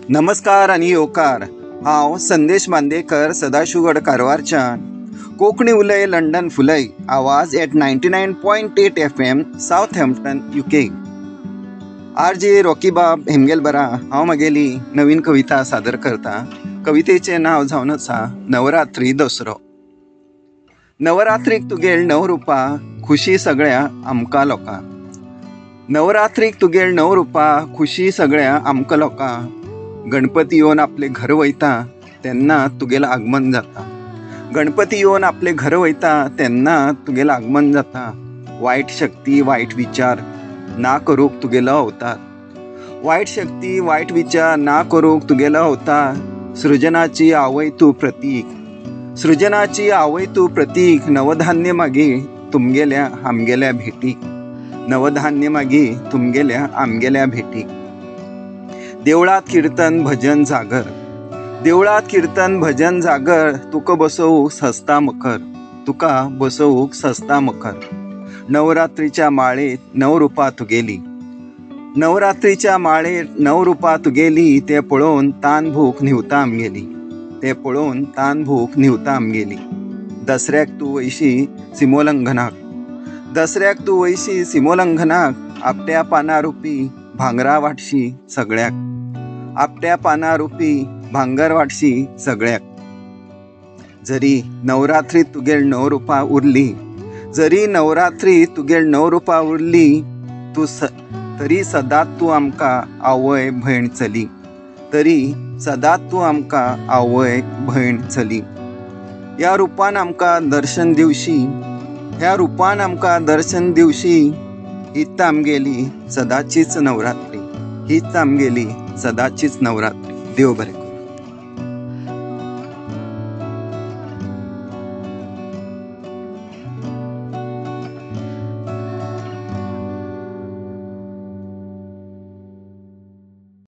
नमस्कार आनी येवकार. हांव संदेश बांदेकर, सदाशिवगड कारवारच्यान. कोंकणी उलय लंडन फुलय आवाज at 99.8 FM Southampton UK. R J रॉकीबाब हेमगेलबरा हांव म्हगेली नवीन कविता सादर करता. कवितेचें नांव जावन आसा नवरात्री दसरो. नवरात्रीक तुगेल णव रुपां खुशी सगळ्या आमकां लोकां. नवरात्रीक तुगेल णव रुपां खुशी सगळ्या आमकां लोकां. गणपती येवन आपले घर वयता तेन्ना तुगेलें आगमन जाता. गणपती येवन आपले घर वयता तेन्ना तुगेलें आगमन जाता. वायट शक्ती वायट विचार ना करूंक तुगेलो अवतार. वायट शक्ती वायट विचार ना करूंक तुगेलो अवतार. सृजनाची आवय तूं प्रतीक. सृजनाची आवय तूं प्रतीक. नवधान्य मागीर तुमगेल्या आमगेल्या भेटीक. नवधान्य मागीर तुमगेल्या आमगेल्या भेटीक. देवळांत किर्तन भजन जागर. देवळांत किर्तन भजन जागर. तुका बसोवंक सजता मखर. तुका बसोवंक सजता मखर. नवरात्रीच्या माळेंत णव रुपां तुगेली. नवरात्रीच्या माळेंत णव रुपां तुगेली. तें पळोवन तान भूक न्हिवता आमगेली. तें पळोवन तान भूक न्हिवता आमगेली. दसऱ्याक तूं वयशी सिमोलंघनाक. दसऱ्याक तूं वयशी सिमोलंघनाक. आपट्या पानां रुपी भांगरा वाटशी सगळ्याक. आपट्या पानां रुपी भांगर वाटशी सगळ्याक. जरी नवरात्री तुगेल णव रुपां उरली. जरी नवरात्री तुगेल णव रुपां उरली. तूं तरी सदांच तूं आमकां आवय भयण चली. तरी सदांच तूं आमकां आवय भयण चली. ह्या रुपान आमकां दर्शन दिवशी. ह्या रुपान आमकां दर्शन दिवशी. हीच आमगेली सदांचीच नवरात्री. हीच आमगेली सदांचीच नवरात्री. देव बरें करूं.